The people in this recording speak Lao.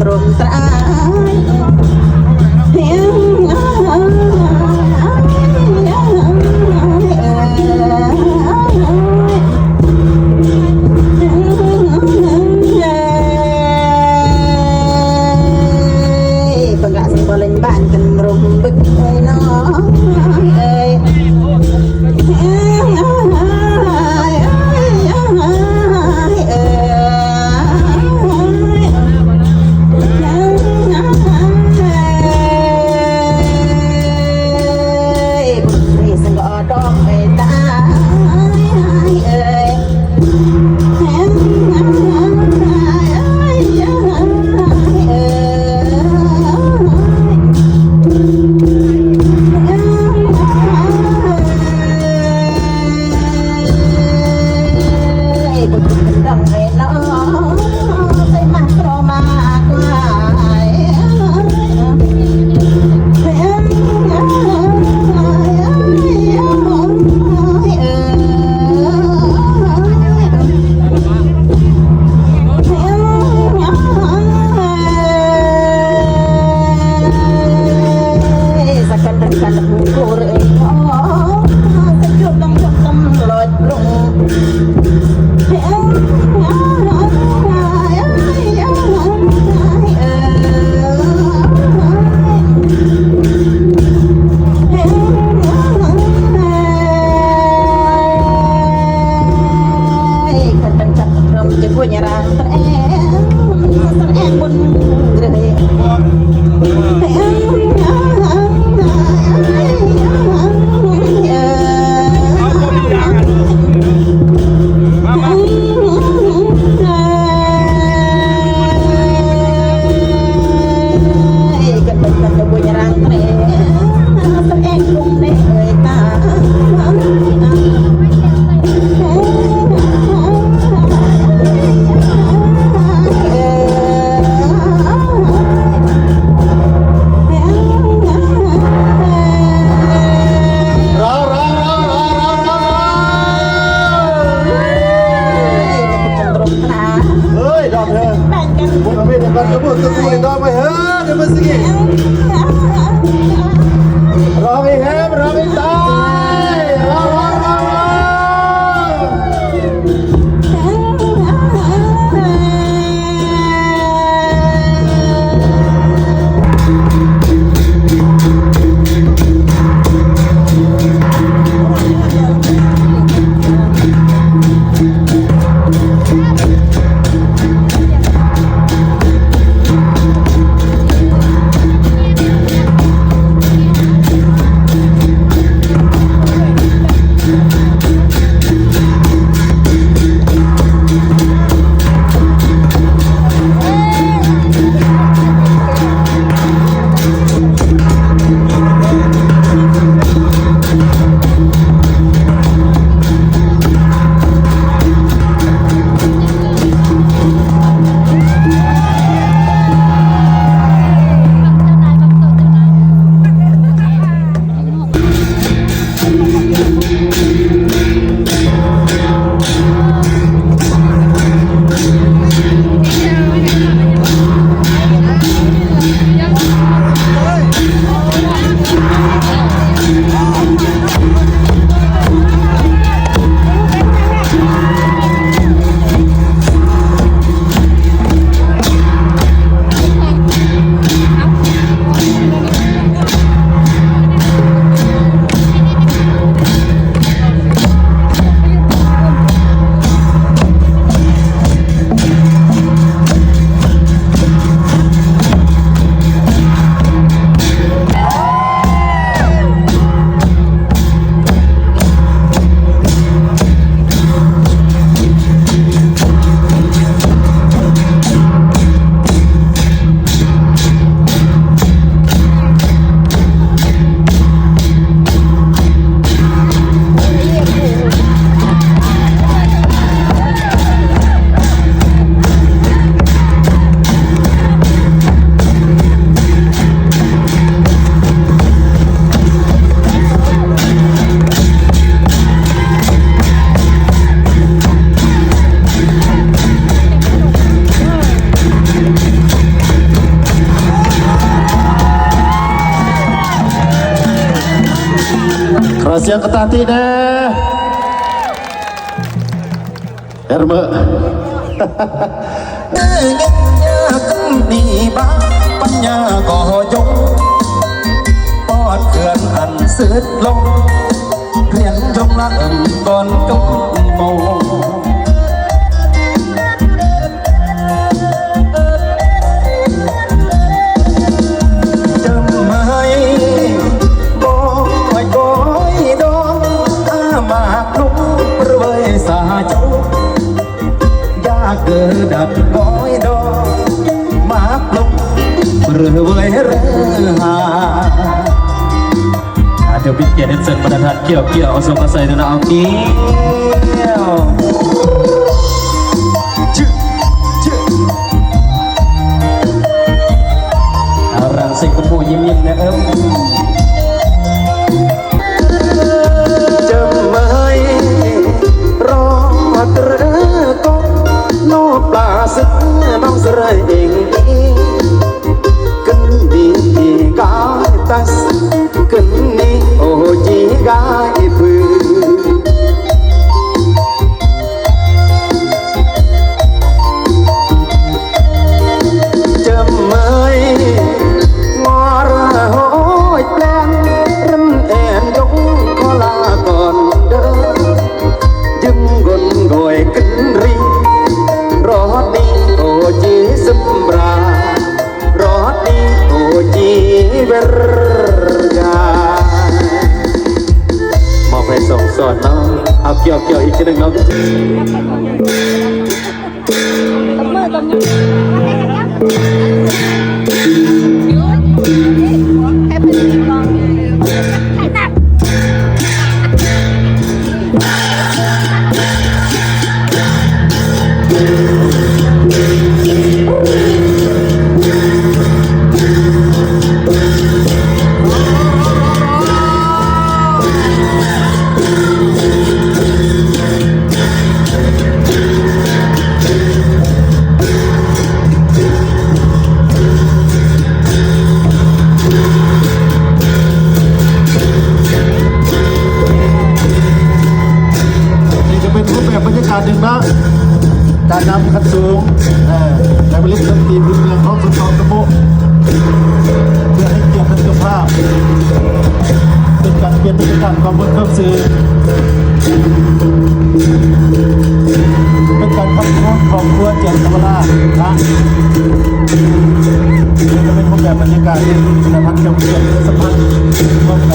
ລົມຕາຍ ເອີ ເບິ່ງລະ ຊິບໍ່ເລັງບ້ານກັນລົມບຶກເອີຍນ້ອງເອີຍ. ເຮີ້ຍ ດອກເຮີ້ຍ ແບ່ງກັນ ບໍ່ເປັນກັນ ກະເບີດກະຕູໄອ້ດອກໄວ້ເຮີ້ຍ ດຽວມັນຊິກິນ ຮ້ອງໃຫ້ແຮມ ຮ້ອງໃຫ້ຕາຍ ຮ້ອງ ຮ້ອງ ຮ້ອງ ຮ້ອງ. ເ ສຽງກະຕາຕິແດ່ ເຮັດມື ເອີ ເງິນຍາກນີ້ບາ ປັນຍາກໍຍົງ ປອດເຄື່ອນອັນສືດລົງ ຮຽນຈົງລະເອີ້ມກ່ອນກັບໝູ່ ຈຳໃຫ້ ກອຍ ກອຍດອງ ອາ ມາກລຸງ ເປີເວີຍສາຈຸ ຢາກເກີດດັດກອຍດອງ ມາກລຸງ ເປີເວີຍເຣຫາ ອາ ດຽວເປັນກຽດເຮັດເຊີນບັນດາທ່ານກ່ຽວໆ ເອົາສົງເອົາໄຊເດີນະ ເອົາກ່ຽວ ອາ ລັງເສັງກັບໝູ່ຍິ້ມໆ ແນ່ເອີ. ຈຳໄວ້ ລໍເຕີກອງ ນໍປາຊຶກ ນ້ອງສະເຣຍເອງ ກຶນດີກາຍຕັດ ກຶນນີໂອຈີກາຍພື ຈຳໄວ້ ມໍລະໂຫຍແປງ ເຣິນແອນຍົງ ຂໍລາກ່ອນເດີ ຍຶງກົນໂກຍກຶນຣີ ຣອດນີໂອຈີຊຶມບຣາ ຣອດນີໂອຈີເວຣກາ ມອບໃຫ້ສອງສອນເນາະ ເອົາກ່ຽວໆ ອີກເທື່ອໜຶ່ງເນາະ. ນີ້ກະເປັນຮູບແບບບັນຍາກາດໜຶ່ງເນາະ ການນຳຂັ້ນສູງ ເອີ ແລະ ວາລິດດົນຕີພື້ນເມືອງຂອງຊົນເຜົ່າຕະໂມະ ເພື່ອໃຫ້ກຽດເປັນເຈົ້າພາບ ເປັນການປ່ຽນບັນຍາກາດຄວາມມ່ວນຄວາມຊື່ນ ເປັນການພັກຜ່ອນຄອບຄົວແຈນຊາວລາວນະ ນີ້ກະເປັນຮູບແບບບັນຍາກາດທີ່ສະຖານທີ່ທ່ອງທ່ຽວສຳພັນຮ່ວມກັນ.